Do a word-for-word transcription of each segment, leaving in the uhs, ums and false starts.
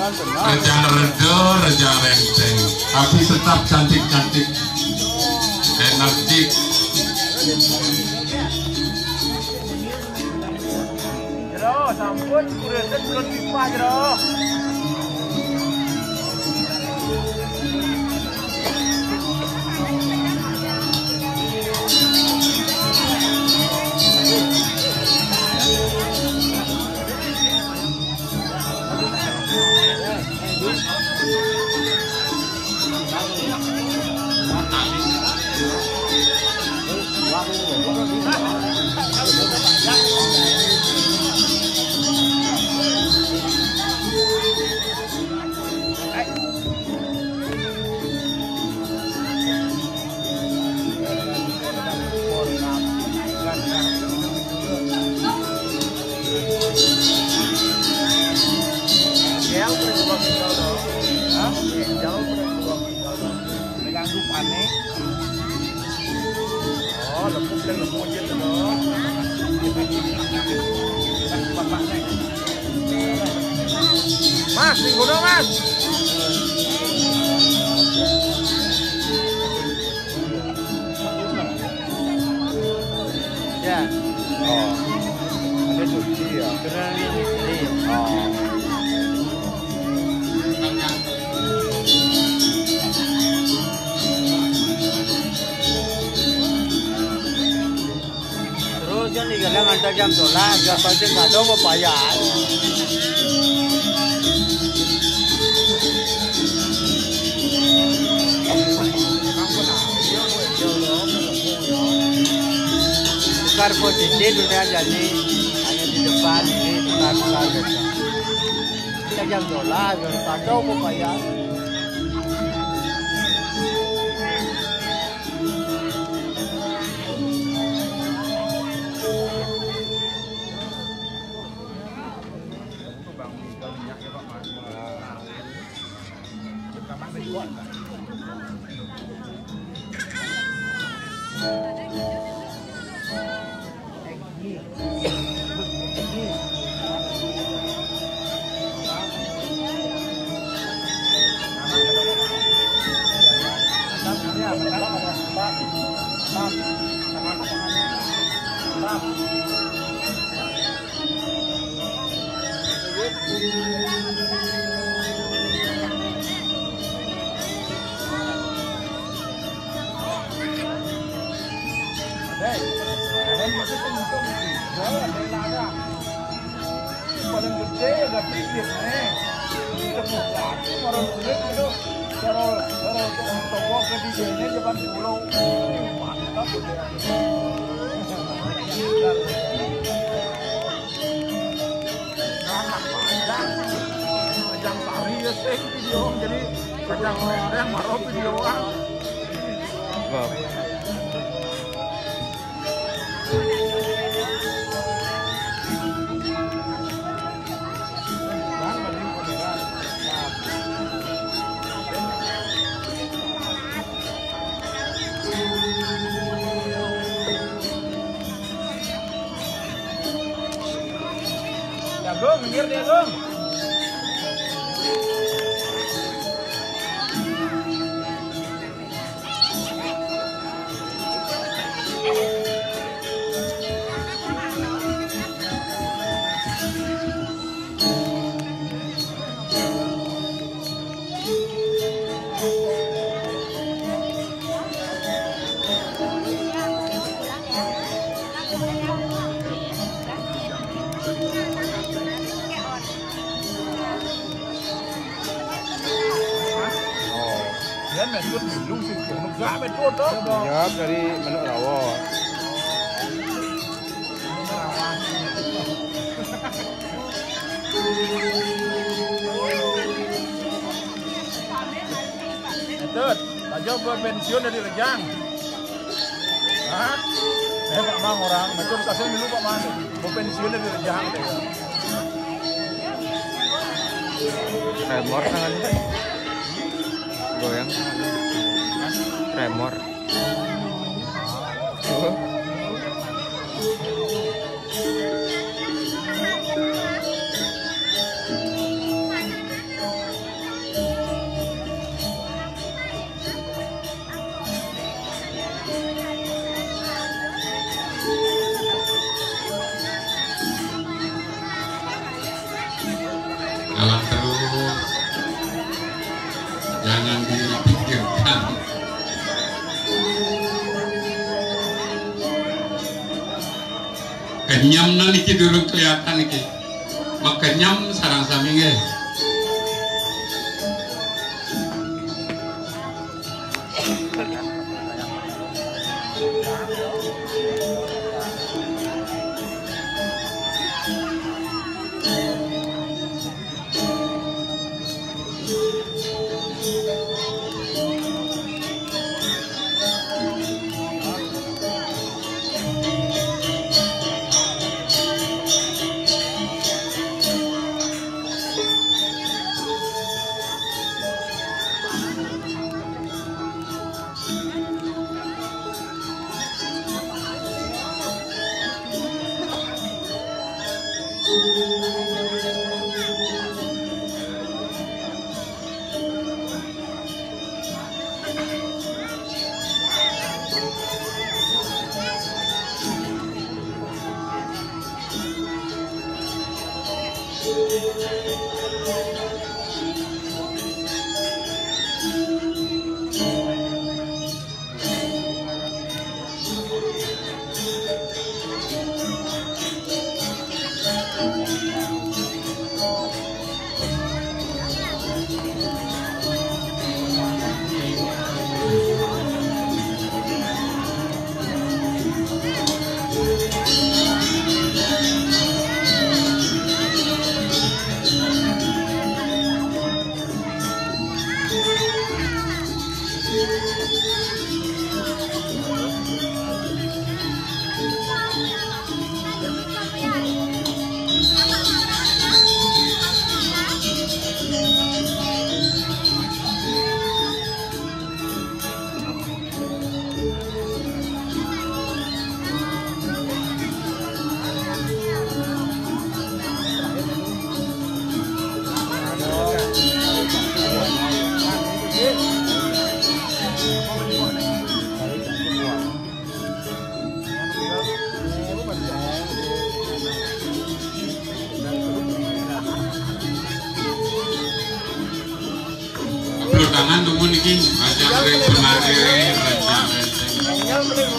Rejang redo, rejang renteng, tapi tetap cantik-cantik, energik. Jero, sampun, kuresen belum pipa, Jero. Megang dupa nih. Oh, lemu, lemu aja tuh, dong. Bapaknya. Mas, minggu dong, Mas. Ya. Oh. Ada cuci ya. Keren ini. Oh. Terus yang digalang antar jam sebelas, jam pancing kado mau payah. Tukar posisi dunia jadi hanya di depan ini tukar-tukar gitu. Kita jam sebelas, jam satu mau payah. Hei, kalian masih kenceng nih. Jalan dari ladang. Paling gede udah pinggir nih. Ini udah mau lagi, orang kulit itu. Kalau, kalau untuk toko ke D J-nya depan pulau. Mantap udah. Anak panjang. Panjang tari ya, sing video. Jadi, panjang rendang, baru videoan. Wow. Jagung, minggir, Jagung. Oh. Dia metode dulu sih, enggak metode tuh. Iya, dari manuk rawa. Metode, Pak Jo buat pensiun dari Rejang. Hah? Eh, Pak Mang orang, metode kasih dulu Pak Mang. Mau pensiun dari Rejang deh. Tremor tangannya. Goyang tangannya. Tremor. Tuh. Jangan dipikirkan. Kenyem niki durung kelihatan niki. Makenyem sareng sami nggih. Tepuk tangan dulu niki, bajang ring semari, bajang ring.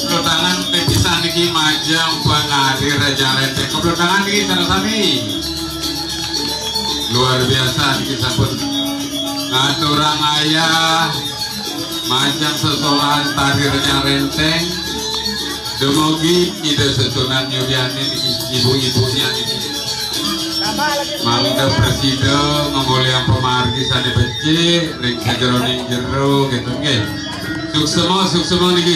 Tepuk tangan pisan niki majeng penari Raja Renteng. Tepuk tangan niki sareng sami. Luar biasa niki sampun ngaturang ayah Majeng sesolahan tari Rejang Renteng, dumugi Ida Sesuunan Yuliani niki, ibu-ibunya niki. Mangda prasida ngamolihang pamargi sane becik ring sajeroning jero gitu nggih. Suksema, suksema niki.